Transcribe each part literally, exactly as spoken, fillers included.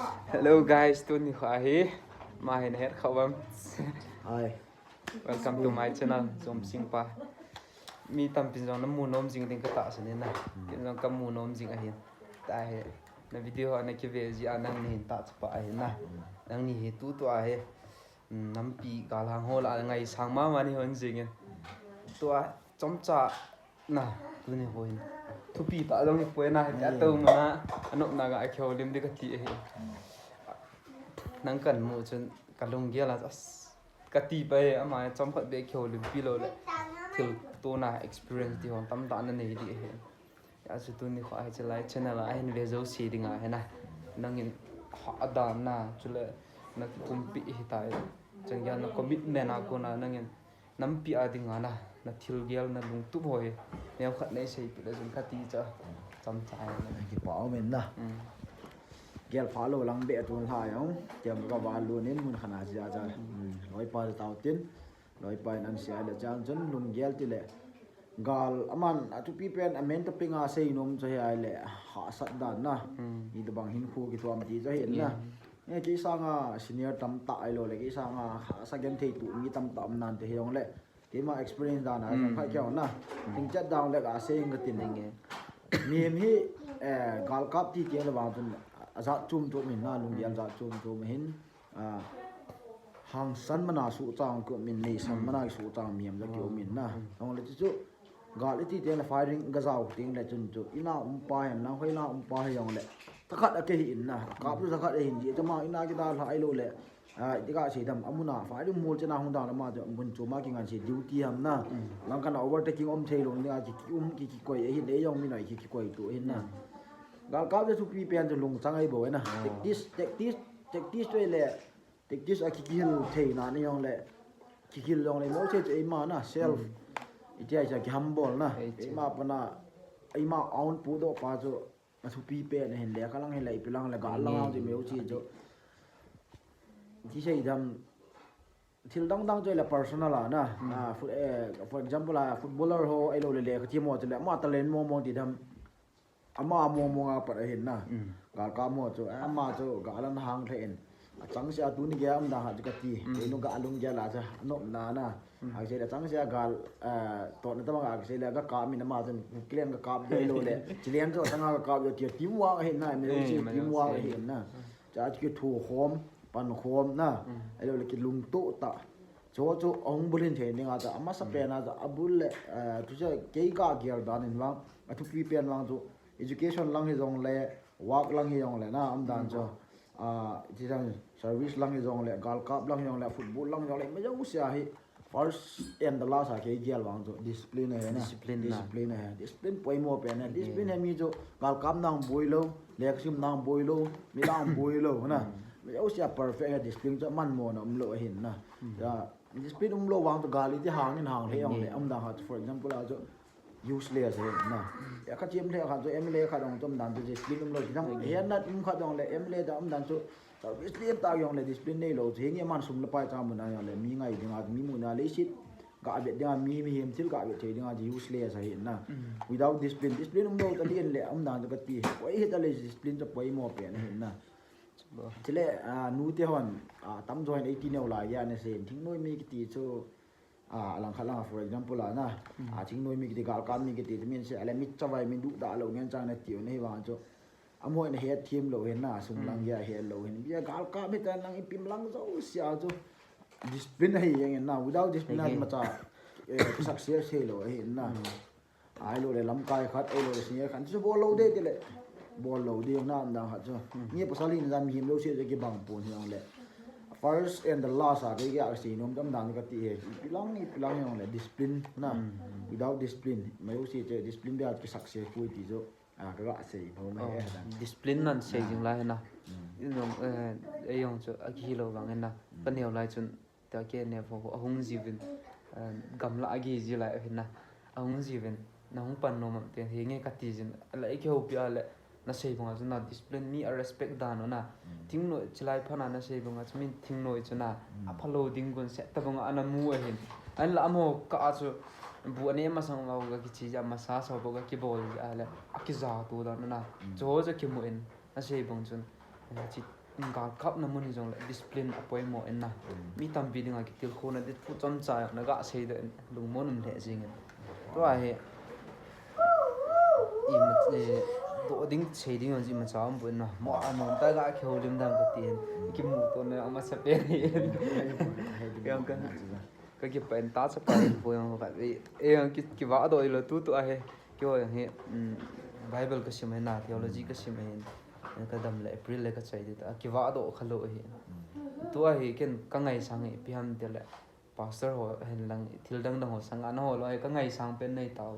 Hello guys, tuni kho ahi. Ma hin het kho bam. Hi. Welcome to my channel, Zom Singpa. Mi tampi jong namu nom jing ding katahsan in na. Ken jong kamu nom jing ahin. Tahi. Na video ho na kive ji a nangni hin tah chapa ahin na. Nangni hi tutu ahi. Nampi galhang ho lah a ngaisang mama ni hon jing in. Tua chomcha na tuni ho hin. Thupi tah jong hi poi na, hiti a tou mana, anop na ga a kihoulim ding kati ahi. Nang kamu chun kalunggel a, as, kati pai, ama chomkhat beh kihoulimpi lou le. Thil tona experience ti ho tamtah nanei ding ahi. Achu tuni kho ahi chulai channel a hin ve jouse dinga hina. Nangin ha dan na, chule na kikumpi hitai. Changel na commitment a kona nangin nampi a dinga na, na thil gel na lungtup ho hi. Neokhat nei seipeh le jong kati cha. Chomcha ahi na. Kipa um in na. Gel pha lou lang beh tun lha jong. Kem ka va lun in mun khat a jia ja. Loipa tao tin. Loipa in an sia le chang chun lunggel ti le. Gal aman athupi pen a main topic a seinom chu hi ahi le hahsat dan na. Hitobang hinkho kithuam ti chu ahi na. Nge kei sanga senior tamtah ahilou le kei sanga hahsa genthei tu mi tamtah um nante hijongle. Keima experience dan a jong khat keu na. Thingchet dan le ka sei ing katin. Mihem hi galkap ti ti le vang chun ajat chom chom hin na, lunggel jat chom chom hin. Hangsan mana suhchang kium in, neisan mana suhchang mihem jong kium in na. Hijongle chuchu gal iti teng le firing ga jao teng le chun chu ina umpa hen lang, hoina umpa hijongle thakhat a kihi in na. Kap chu thakhat ahin ji, chuma ina kidalha ahilou le. Iti kasei dam, amun a firing mol chena hung dang le ama chu mun chom a kingansei duty ham na. Langkhat a overtaking um theilou dinga ki, kium ki, kikoi ahin, eijong mi noi ki, kikoi tu ahin na. Galkap le thupi pen chu lungchang ahi bou na. Practice, practice, practice chu le practice a kikihil theina ni jongle, kikihil jongle mo che chu eima na self. Iti a cha ki humble na. Eima pana, eima own pudoh pa chu athupi pen ahin le, kalang hin le ipi lang le gal lang ti meu chi chu. Ti sei dam, thil dang dang chu le personal a na. For example a footballer ho ahilou le lekha thiem ho chu le ama talent mong mong ti dam. Ama mong mong a pat ahin na. Galkap mo chu, ama chu gal ana hang lheh in. Achangseh a tuni gei a um dan khat chu kati. Keinu ga lunggel a chu anopna na. Achangseh le, achangseh a gal totna tabang a achangseh le ga kap min ama chun kilen ga kap deh lou le. Chilen chu achanga ga kap deh ti team work ahin na, mi team work ahin na. Cha chu kithukhom, pankhom na. Ahilou le kilungtoh tah. Chu chu ahung bulhin thei dinga chu amasapen a chu abul le, chu chu kei kagel dan in vang, athupi pen vang chu education lang hijongle, work lang hijongle na, umdan chu. Iti service lang hijongle, galkap lang hijongle, football lang hijongle, ima jouse a hi first and the last a kei gel vang chu discipline ahi na. Discipline poimo pen ahi. Discipline hi mi chu galkap nang boilou, lekha sim nang boilou, mi lang boilou na. Ima jouse a perfect ahi, discipline chu amanmo na umlou ahin na. Discipline umlou vang chu gal iti hangin hang lheh jongle, umdan khat chu for example a chu useless ahi na. Khat chim lheh khat chu M L A khat jong chu umdan chu discipline umlou ti dam. Hian nat um khat jongle M L A ta umdan chu service lien ta jongle discipline neilou chu hinge, aman sum le pai cha mun a jongle mi ngai dinga, mi muna leiset ga vet dinga, mi mihem thil ga vet thei dinga chu useless ahi na. Without discipline, discipline umlou ta lien le umdan chu kati. Poi hita le discipline chu poimo pen ahi na. Chule nute hon tamjo hin eiti neo lai a nasei in, thingnoi mi kiti chu, alangkhat langa for example a na, thingnoi mi kiti, galkap mi kiti chu min sei a le mi chavai, mi duhdah lou ngen chang nati u na, hivang chu amaho in ahet them lou hin na, sum lang gei a het lou hin. Bia galkap hitan lang ipim lang jouse a chu discipline ahi jeng in na, without discipline a imacha success theilou ahi na. Ahilou le lamkai khat, ahilou le senior khat chu bol lou ding ti le bol lou ding na, umdan khat chu. Nge pasal hina jong mihem jouse chu kibang pon hijongle, first and the last a kei gei a kasei nom chu umdan chu kati hi, ipi lang ipi lang hijongle discipline na. Without discipline, ima jouse chu discipline bia ki success poi ti chu kaga sei nom ahi. Discipline nan sei jing lai hi na. Ijong chu akihilou vang in na, kaneo lai chun tia kei neo ho ahung jiuvin, gamla a gei ji lai ahin na, ahung jiuvin, nahung pan nom am ti hinge kati jin, la ikihoupi a le, nasei banga chu na discipline, mi a respect dan u na. Thingnoi chilai phat na nasei banga chu min thingnoi chu na, aphalou ding gon set tabanga ana mu ahin. Ahinla amaho kah a chu bu ane masang uva ga kiche jeh a, massage ho bou ga kibol jeh a le, akijatu dan u na. Chuho chu kimu in, nasei bang chun, chi Galkapna mun hijongle discipline apoimo in na. Mi tampi dinga kitilkhouna di thu chomcha na gasei doh in lungmon um lheh jingin. Tua hi ima, eh, doh ding sei ding jong imacha umpoi na. Mo anom ta ga kihoulim dam kati in. Kimuto na amasapen hi in. Yang kan kakipah in tachapa hipoi jong khat ve. Eh, jong ki, kivahdoh ilou tutu ahi. Keiho jong hi, um, Bible kasim ahi na, theology kasim ahin. Kadam le April le kachai ding ta. Kivahdoh khalou ahi. Tua hi ken kangaisang hi ipi ham tile, pastor ho hin lang, thil dang dang ho sanga naho lou hi kangaisang pen nei tau.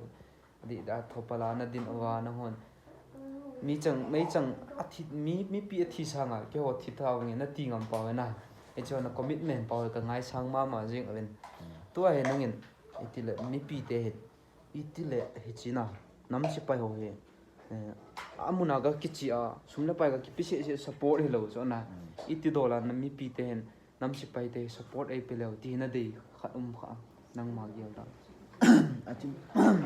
Adih da thopala nadin uva nahon. Mi chang, mei chang athi, mi, mipi athi sanga keiho thi tau nge nati ngam pau na. Hichu na commitment pau kangaisang mama jing uvin. Tua hi nangin, itile mipite hi, itile hichina, nam sepai ho hi, eh, amuna ga kichi a, sum le pai ga kipe seh seh support hilou chu na. Iti dola na mipite hin, nam sepaite hi support eipe leu, ti nadei khat um kha, nangma gel dan. Achi,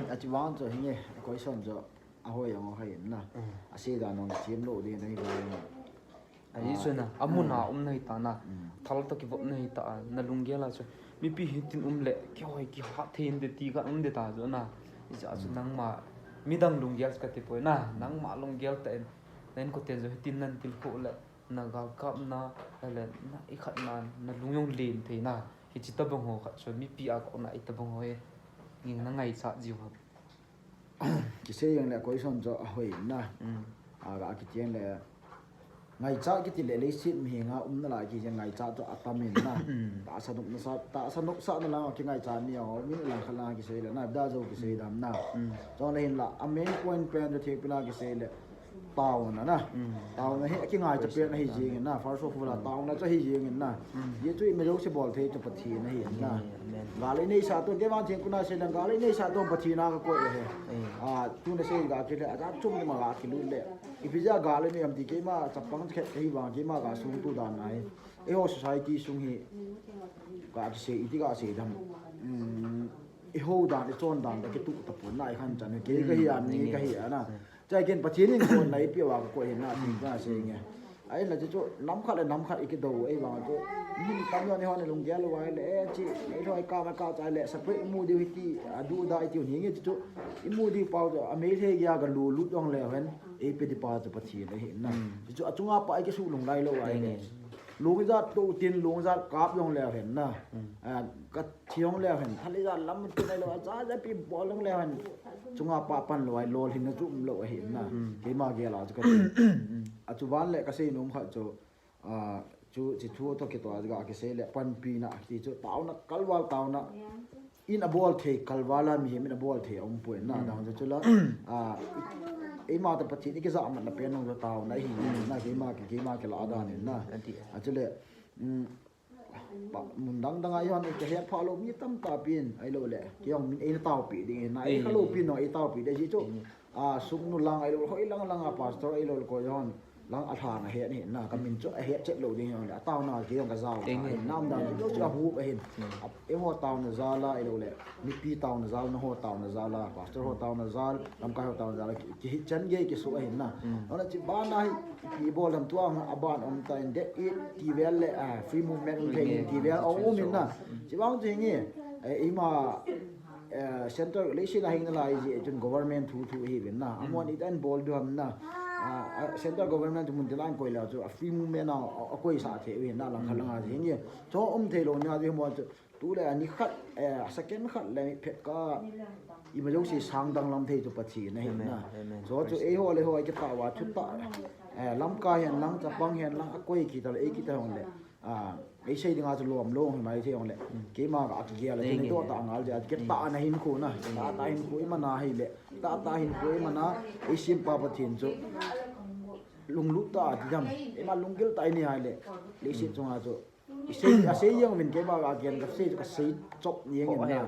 achi vang chu hinge, question chu, ahoi jong ahoi na. Asei dan jong chem lou ding nahi vang. Ahi chu na, amuna um nahi ta na. Thal toh kivop nahi ta, na lunggel a chu. Mipi hitin um le, kihoi kihat thei in de ti ka um de ta chu na. Hicha chu nangma, midang lunggel kati poi na, nangma lunggel tah in. Na inkoten jong hitin nan tilkhou le, na galkapna, le na ikhatna, na lung jong len thei na. Hichi tabang ho khat chu, mipi a kona itabang ho hi. Nge na ngaichat jiu ham. Kisei jeng le question chu ahoi na. Aga kiti jeng le, ngaichat kiti le leiset mihenga umna lai kiti jeng ngaichat chu atam in na. Tahsa nopsahna, tahsa nopsahna lang kingaichat ni jong um in lang khat lang kisei le na, da jou kisei dam na. Chule hinla, a main point pen chu thil pila kisei le, taona na. Taona hi akingaicha pen ahi jingin na, first of all, taona chu ahi jingin na. Hichu imajouse bol thei chu Pathen ahi na. Gal ineisah toh, keima thengkona sei le, gal ineisah toh Pathen a kakoi ahi. A, tuna sei ga kile, ajat chom ni ma ga kilut le. Ipi jeh a gal inei ham ti keima chapang khat kahi vang keima ga sungtu dan ahi. Eiho society sung hi ga kisei, iti ga sei dam. Eiho dan, ichon dan, ta kituh tapon na, ikhan chan, kei kahi a, mi kahi a na. Chua ken Pathen in kon naipi uva kakoi ahi na, ti kasei nge. Ahinla chuchu, nam khat le nam khat ikidou, ahivang chu, mi tamjo ni hon lunggel uva le, eh, chi, neilhoi kama kachai le, separate imu diu hiti, adu da iti u hinge chuchu, imu diu pau chu, a Meitei geiya galulut jong leu hen, eipe di pa chu Pathen ahi na. Chuchu, achunga pa ikisuh lung lailou ahi le. Lung ijat tou tin, lung ijat kap jong leu hen na. A, ka Thi jong leu hen, thal ijat lam ti nailou, acha ja pi bol jong leu hen. Chunga pa pan lou, ai lolhinna chu umlou ahi na. Keima gel a chu kati. Achuban le kasei nom khat chu, a, chu, chi thu toh kitoh a ga kisei le panpina ti chu taona kalval taona. In abol thei kalval a mihem in abol thei aumpoi na, dang chu chu la, a, eima toh Pathen ikijahmatna pen jong chu taona ahi na, keima ki, keima kilah dan in na. Achule, um, Pa, mun dang dang a ihon, ikihet phalou mi tamtah pen, ahilou le, kei jong min eina taopi ding, na, ei khalou pen jong, ei taopi ding, hichu, a, sungnu lang, ahilou, hoi lang lang a, pastor, ahilou, koi hon, lang a lhan ahet ahi na, kamin chu ahet chet lou ding, ahilou le, ataona, kei jong kajao, nam dang, hichu, chu ahup ahin, a, eiho taona jal a, ahilou le, mipi taona jal, naho taona jal a, pastor ho taona jal, lamkai ho taona jal a, ki, kihichan gei kisu ahin na. Ahile chi bana hi, ipi bol ham tua nga aban um ta in date eight ti vel le, ah, free movement um thei in ti vel a um in na. Chi bang chu hinge, eh, ima, eh, central election a hing nalai ji chun government thu thu hi vin na. Amon itan bol diu ham na. Ah, ah, central government mun te line koi la chu a free movement a, a, akoi sa thei u hin na lang khat lang a hinge. Chu um thei lou na ji mo chu Tule ani khat, eh, second khat le phet ka, imajouse sang danglam thei chu Pathen ahi na. Chu chu eiho le ho kitah uva thutah, eh, lamkai hen lang, chapang hen lang, akoi kita le, ei kita hon le. Ah, eisei dinga chu lom lou hi mai thei hon le. Keima ga kigel a, tuni doh tah ngal jeh a, kitahna hinkho na. Tahtah hinkho imana hile. Tahtah hinkho imana, eisem pa Pathen chu lunglut tah a ti dam. Eima lunggil tah a ini hile. Leiset chunga chu Isei, asei jeng uvin keima ga gen kasei chu kasei chop jeng in na.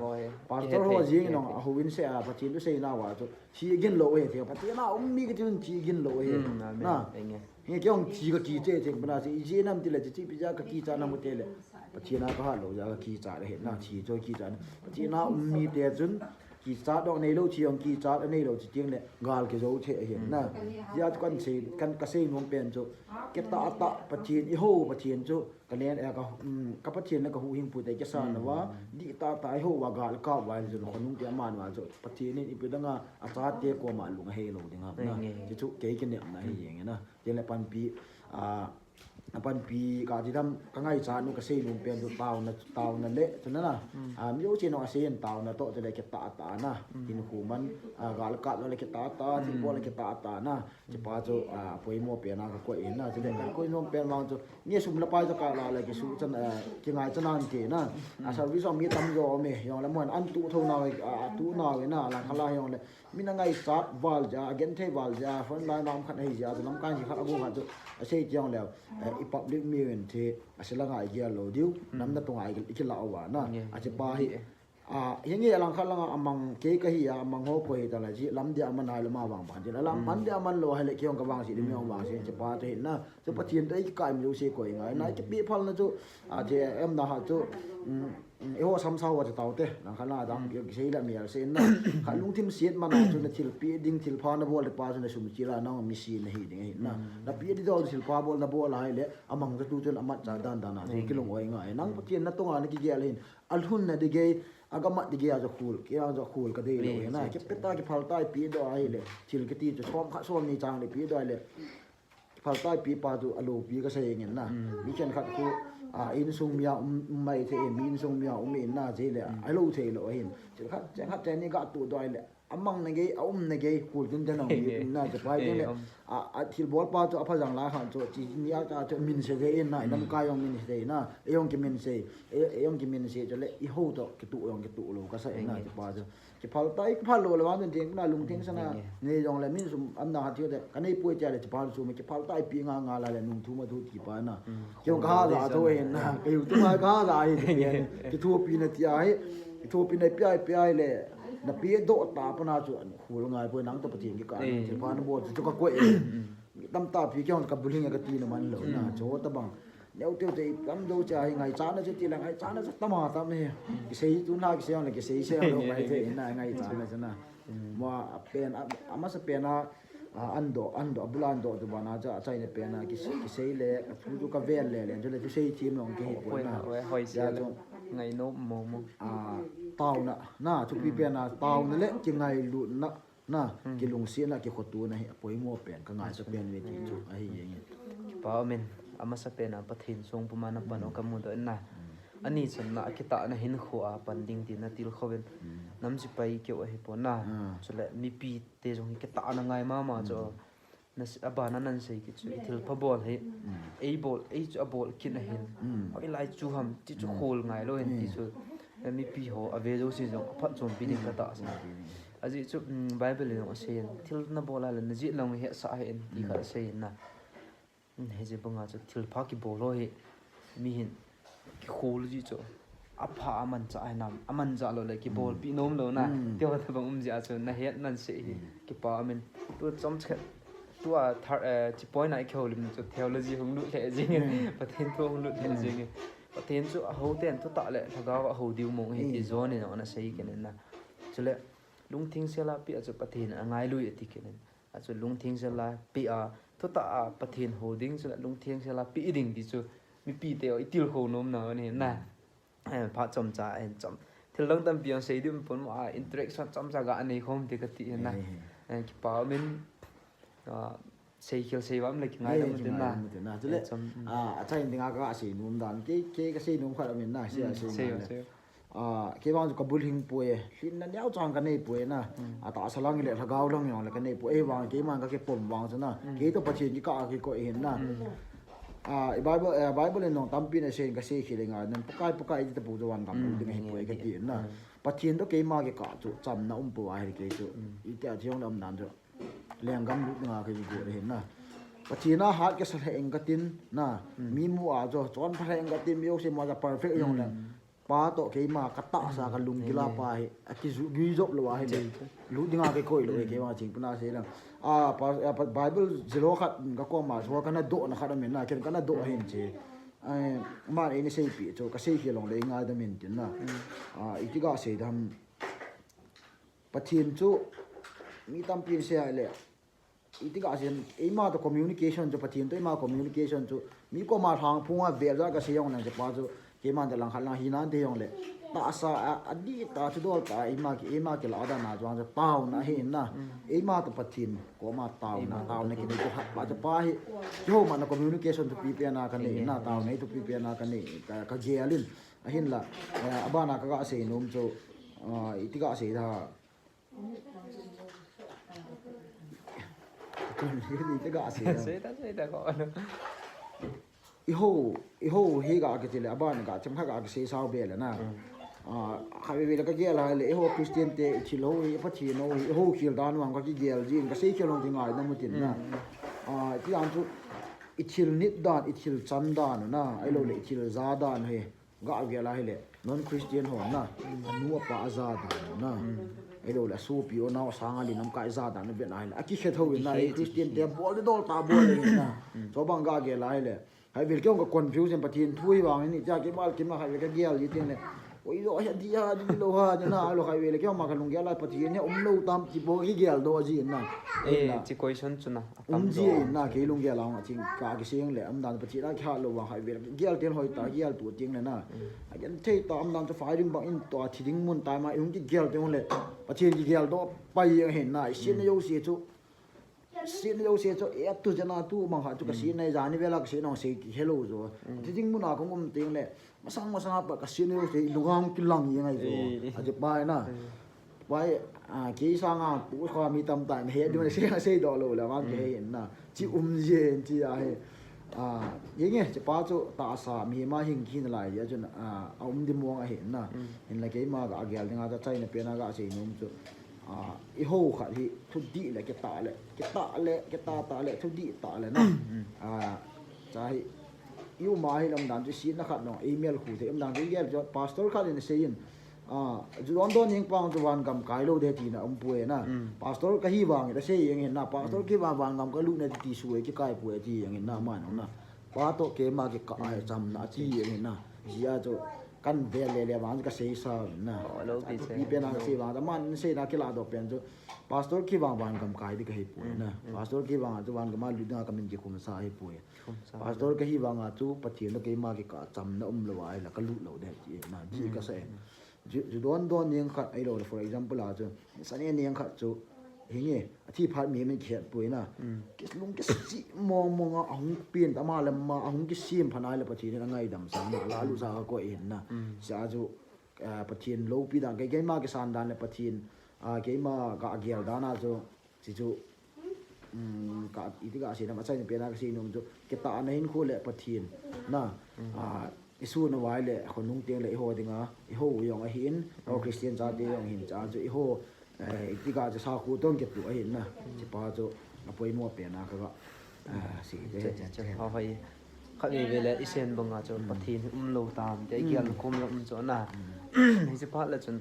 Pastor ho jeng in jong ahou in sei a, Pathen thu seina uva chu. Thi gin lou ahi, Pathen a um mi kiti chun thi gin lou ahi. Na. Hi kei jong thi kakicha thei bana sei, ijeh inem tile, chi chi pi ja kakicha na mu tile. Pathen a kahat lou ja kakicha ahi na, thi chu kicha na. Pathen a um mite chun kichat dong neilou chi jong kichat aneilou chi teng le gal kijo thei ahi na. Hijeh a chu kan sei, kan kasei nom pen chu, kitah tah Pathen, eiho Pathen chu, ka len, eh, ka, um, ka Pathen le ka huhhingpu te kisan uva, dihtah tah eiho uva gal kap uva chu, khonung te aman uva chu, Pathen in ipi dang a, achate koma lung ahei lou ding ham na. Chu chu kei kinepna ahi jeng e na. Chule panpi, a, a panpi kati dam ka ngaichat u kasei nom pen chu taona, taona le, chu na na. A, mi jouse nung asei in taona toh, chule kitah tah na. Hinkho man, a, gal kap le kitah tah, thilbol le kitah tah na. Chupa chu, a, poimo pen a ka koi in na. Chule ka koi nom pen vang chu, ni sum le pai chu ka la le kisu chan, a, kingai chan an ke na. A, service a mi tamjo um e, jong le mun an tu tho nau, a, a tu nau na, la khala jong le. Min angaichat val jeh a, agenthei val jeh a, frontline a um khat ahi jeh a, chu lamkai hi khat abu khat chu, asei tiang leu, eh, i public mi in thi, ase langa igel lou diu, namna tunga i, ikilah uva na, achepa hi, a, hinge alang khat langa amang kei kahi a, amang ho koi hi ta la ji, lam dia aman hai lama vang ban ji, lam man dia aman lou hai le kei jong ka vang si, lim jong vang si, chepa te hi na, chu Pathen toh i kikai mi jouse koi ngai, na i kipe phal na chu, a, che em na ha chu, um, Eiho samsa ho chu taute, nang khat na dang, kisei le mial sei na. Khat lungthim set man a chu na thilpeh ding, thilpha na bol le pa chu na sum chil a nang misi na hi ding ahi na. Na peh ding dol thilpha bol na bol a hai le, amang chu tu chun amat cha dan dan a chu kilung oi ngai. Nang Pathen na tonga na kigel hin, alhun na ding gei, agamat ding gei a chu khul, kei a chu khul ka dei lou hi na. Kipeh ta kiphal ta i peh doh a hai le, thil kiti chu som khat som ni chang le peh doh a hai le. Phal tai pi pa chu alopi kasei ngen na. Mi khenkhat khu, a, insung mi a um, um mai thei, mi insung mi a um in na chele, alou thei lou ahin. Chele khat, chele khat chele ni ga tu doi le. Amang na gei, aum na gei, kul tin den ong mi um na che pai le. A, a thilbol pa chu apha jang lai khan chu, chi ni a ta chu min se thei in na, lamkai jong min se thei na, e jong kimin se, e, e jong kimin se chele, eiho toh kitu jong kitu lou kasei na che pa chu. Kiphal tai, kiphal lou le vang tin ting na lungthim sana. Nei jong le min sum am na ha thio de. Ka nei poi tia le kiphal sum, kiphal tai pi nga nga la le nung thu ma thu ti pa na. Kei jong ka ha ja tho e na. Ka yu tu ma ka ha ja hi ti. Kithopi na tia hi. Kithopi na pi ai pi ai le. Na pi do ta pa na chu an khul ngai poi nang to Pathen kikah. Kiphal na bol chu ka koi e. Tam ta pi kei jong ka buling ka ti na man lou na. Chu ta bang. Neo teo te i tam dou cha hi ngaichat na chu ti la ngaichat na chu tam a tam hi. Kisei tu na kisei le kisei sei lou mai thei na ngaichat na chu na. Ma a pen a, amasa pen a, a, an do, an do, a bul a an do tu bana cha, a chaina pen a kisei, kisei le, a thu tu ka vel le le, chu le thusei thim long kihi poi na. Hoi se le. Chu ngainom mo mo. A, taona, na, thupi pen a, taona le kingailutna. Na, kilungsetna, kikhotona hi apoimo pen, ka ngaichat pen ve ti chu ahi jeng e. Kipa um in, amasa pen a Pathen song puma na pan u ka mudoh in na. Ani channa, akitahna hinkho a pan ding ti na tilkhou in. Nam sepai keu ahi pon na. Chule mipi te jong hi kitahna ngai mama chu. Na se, abana nan sei kit chu, i thilpha bol hi. Ei bol, ei chu abol kit ahin. Hoilai chu ham, ti chu khol ngai lou hin, ti chu. Mipi ho, ave jouse jong, aphatchompi ding ka tahsan. Ajeh chu, um, Bible in jong asei in, thil na bol a le, na jet lang u hetsah hih in, ti kha asei in na. Um, hijeh banga chu, thilpha kibol ho hi, mihin, kikhol ji chu, apha amanchah hinam, amanchah lou le, kibolpi nom lou na, ti ho tabang um jeh a chu, na het nan sei hi, kipa um in, tu chomkhat, tua thar, eh, chi point a i kihoulim chu, theology hung lut lheh jeng in, Pathen thu hung lut lheh jeng in, Pathen chu ahou ten, thutah le, lhagao ahou diu mong hi, ti John in jong ana sei kit in na. Chule, Lungtheng sel a peh a chu Pathen in angailui ati kit in. Achu lungtheng sel a peh a, thutah a Pathen hou ding chule lungtheng sel a peh ding ti chu mipi te i tilkhou nom nau ahi na. Eh, phat chomcha ahin chom. Thil dang tampi jong sei ding pon mo a interaction chomcha ga nei khom ti kati na. Eh, kipa um in, ah, Seikhel seivam le kingaidam ute na. Chule, a, achaina dinga kasei nom dan. Kei, kei kasei nom khat aum in na, sei a sei ngai le. A, kei vang chu kabul hing poi e. Lhinna neocha kanei poi na. Atahsa lang le lhagao lang jong le kanei poi. Ei vang keiman kakipom vang chu na. Kei toh Pathen kikah a kikoi hin na. A, i Bible, eh, Bible in jong tampi na sei in kasei khel ngai. Nan Pakai, Pakai iti tapou chu van gam ding ahi poi kati na. Pathen toh keima kikah chu chamna um pou ahi kei chu. Iti a thi jong le um dan chu. Lenggam lut dinga kakigot ahi na. Pathen a hat kisa lheh ing katin na. Mi mu a chu chonpha lheh ing katin, mi jouse ma chu perfect jong le. Pa toh keima katahsa kalung kila pa hi. Akiju, gijop lou ahi le. Lut dinga kakoi lou ahi keima ching puna sei lang. A, pa, a, pa, Bible jilou khat kakoma chu kana dohna khat aum in na, ken kana doh ahin che. Ai, man eina seipeh chu kasei khel jong le ngaidam in tin na. A, iti kasei dam. Pathen chu mi tampi in sei a le, iti kasei, eima toh communication chu, Pathen toh eima communication chu mi koma lhangphong a vel ja kasei jong nang, chepa chu keiman toh langkhat lang hinan ti jong le, tahsa a, adih tah chu dol tah a eima ki, eima kilah dan a chu vang chu taona ahi in na. Eima toh Pathen koma taona, taona kinei chu khat pa chu pa hi, kihoumatna communication thupi pen a kanei in na, taona hi thupi pen a kanei, ka, kagel in. Ahinla, eh, abana kaga sei nom chu, ah, iti kasei da. Iti kasei da. Sei da, sei da ko. Eiho, eiho hi ga kiti le, aban ga chim kha ga kisei sao be le na. Ah, khatvei vei le kagel a le, eiho Christian te, ithil ho hi, Pathen ho hi, eiho khel dan vang kakigel jin, kasei khel ho ti ngaidam u tin na. Ah, ti dan chu, ithil nit dan, ithil chan dan na, ahilou le, ithil ja dan hi. Ga gel a hile, non Christian ho na, anu apa aja dan na. Ahilou le, asopi u nao sanga li nam kai ja dan na vet a hile, akikhe tho in na, Christian te bol dol tah bol in na. Chubang ga gel a hile, khatvei le kei jong ka confusion, Pathen thu hi vang in, tia kei mal kim a khatvei le kagel ji teng le, oi lo, hi adi ha, adi lo ha, na, ahilou khatvei le kei jong ma kalunggel a Pathen hi umlou tam ti bou kigel doh ji na. Eh, chi question chu na. Umji in na, kei lunggel a hung a ching ka kisei le, umdan Pathen a kihal lou vang khatvei le gel teng hoi ta, gel tu teng le na. Agenthei ta, umdan chu firing bang in toh, athi ding mun tai ma, i hung kigel teng le, Pathen kigel doh pai jeng ahi na, i sina jouse chu, sina jouse chu, e tu jana tu mang kha chu ka sina, jani vela ka sina sei kihe lou jo. Athi ding mun a kong um teng le, masang masang a pat ka sina jouse, i lunga hung kilang jeng ahi jo. Aji pai na. Pai, ah, kei sanga pu kho mi tamtah in he ding le, sei, sei doh lou le, vang kihe in na. Chi um jeng chi ahi. Ah, jeng e, chepa chu tahsa, mihem a hing kina lai jeh chun, ah, aum di mong ahi na. Hinla keima ga gel ding a, achaina pen a ga sei nom chu. Ah, eiho khat hi, thudih le, kitah le, kitah le, kitah tah le, thudih tah le na. Ah, cha hi, i um a hi lam dan chu sina khat nong, ei mel khu thei, um dan chu i gel chu, pastor khat in asei in, Ah, ju don don jeng pa chu vangam kai lou ding tina um poi na. Pastor kahi vang in asei jeng in na. Pastor kihi vang vangam kalut na ti sui kikai poi ti jeng in na, aman na. Pa toh keima kikah a chamna ati jeng in na. Jia chu kan vel le le vang kasei sa na. Pi pen a kasei vang, aman sei na kilah doh pen chu. Pastor kihi vang vangam kai ding kahi poi na. Pastor kihi vang chu vangam a lut ding a kamin kikhum sa ahi poi. Pastor kahi vang a chu Pathen toh keima kikah chamna um lou a ahile kalut lou ding ti na. Ji kasa e. Ju, ju don don jeng khat ahilou le, for example a chu, sane jeng khat chu, hinge, athi phat mi min khet poi na. Kilung kisih mong mong a, ahung pen, ama le ama, ahung kisem phat na le Pathen in angaidam sa na, lalu sa ka koi in na. Sa chu, ah, Pathen loupi dan, kei, keima kisan dan le Pathen, ah, keima ga gel dan a chu, Chi chu, um, ka, iti kasei nam, achaina pen a kasei nom chu, kitahna hinkho le Pathen na, ah, i sun uva le, khonung teng le eiho dinga, eiho u jong ahin, eiho Christian chate jong ahin, cha chu eiho, eh, iti ka chu sakhu tong kituh ahin na, chepa chu apoimo pen a kaga, ah, sei te. Che, che, che, hoi, hoi. Khatvei vei le i sen banga chu Pathen hi umlou tam, tia i gel khom lou um chu na. Hiche phat le chun,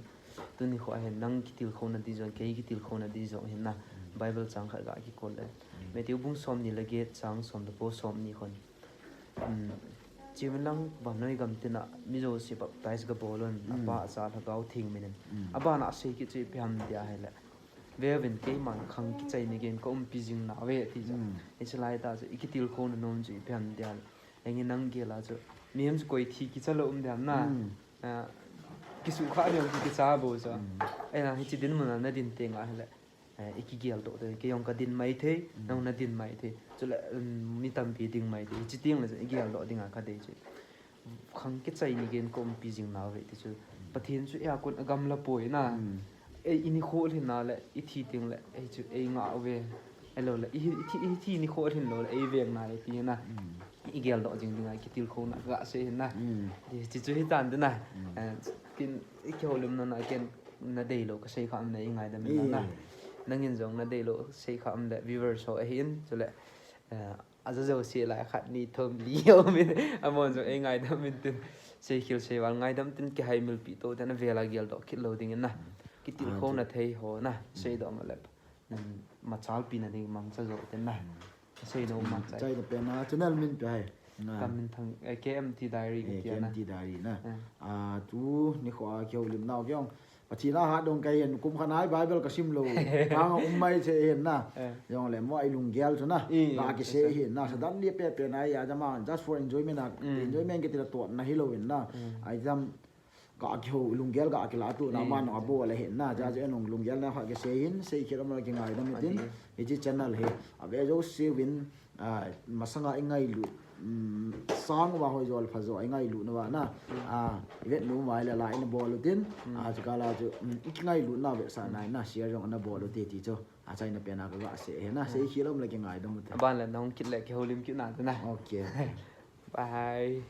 Tuni kho ahin nang kitilkhouna di jong, kei kitilkhouna di jong ahin na. Bible chang khat ga kikol le. Matthew bung somni le get chang som le ko somni khon. Um, Chimin lang vannoi gam tina mi jouse baptize gabol un, Apa, Cha, Lhagao Theng minin. Abana asei kit chu ipi ham tia ahile. Veuvin keiman khang kichai ni geiyin ka umpi jing nauve ati chu. Hiche lai tah chu i kitilkhouna nom chu ipi ham tia ahile. Engin nang gel a chu. Mihem chu koi thi kicha lou um ding ham na. Ah, kisukha ding, ki, kicha bou chu. Ahinla hiche dinmun a nadin teng ahile, eh, i kigel doh thei, kei jong kadin mai thei, nang nadin mai thei. Chule, um, mi tampi ding mai thei. Hiche teng le i gel doh ding a kadei chu. Khang kichai ni geiyin ka umpi jing nauve ti chu. Pathen chu eikon agamla poi na. Ei, i nikho lhin na le, i thi teng le, ei chu, ei ngah uve. Ahilou le, i, i thi, i thi nikho lhin lou le, ei veng nai ti na. I gel doh jing ding a, kitilkhouna, ga sei hin na. Ti, ti chu hitan tin na. Eh, kin, i kihoulimna na, ken na deilou, kasei kha um le, ei ngaidam in na. Nangin jong na deilou, sei kha um le, viewers ho ahin, chule, eh, aja jouse lai khat ni thum li um in, amahon jong ei ngaidam in tin, sei khel sei val ngaidam tin, kihaimil pi to tin, avel a gel doh kit lou ding in na. Kitilkhouna thei ho na, sei doh ma le. Machal pi na ding mangcha jo ten na. Sei no mangcha. Chai da pen na, channel min pi hai. Ka min thang, eh, K M T Diary kiti na. K M T Diary na. Ah, tu nikho a kihoulim nau kei jong. Pathen a hat dong kahi in, kum khat nai Bible kasim lou. Kang um mai che hin na. Eh. Jong le mo i lunggel chu na. Eh, Ga yes, kise hin na. Suddenly pe pe na ya jama just for enjoyment na. Mm. Enjoyment kiti la totna hilou in na. Mm. Ai jam ga kiho lunggel ga kila tu na Mm. man abol le hin na. Ja je nong lunggel na kha kise hin, sei khel um le kingaidam tin. Ati. Hiche channel hi. Ave jouse uvin, ah, masanga i ngailut, mm, sang uva hoi jo le pha jo i ngailut nauva na. Ah, i vet nom uva le la in bol utin. Ah, chu kala chu, mm, i kingailut na vetsahna in na share jong ana bol ute ti chu. Achaina pen a ka ga sei hi na, sei khel um le kingaidam ute. Aban le nahung kit le kihoulim kit na te na. Okay. Bye.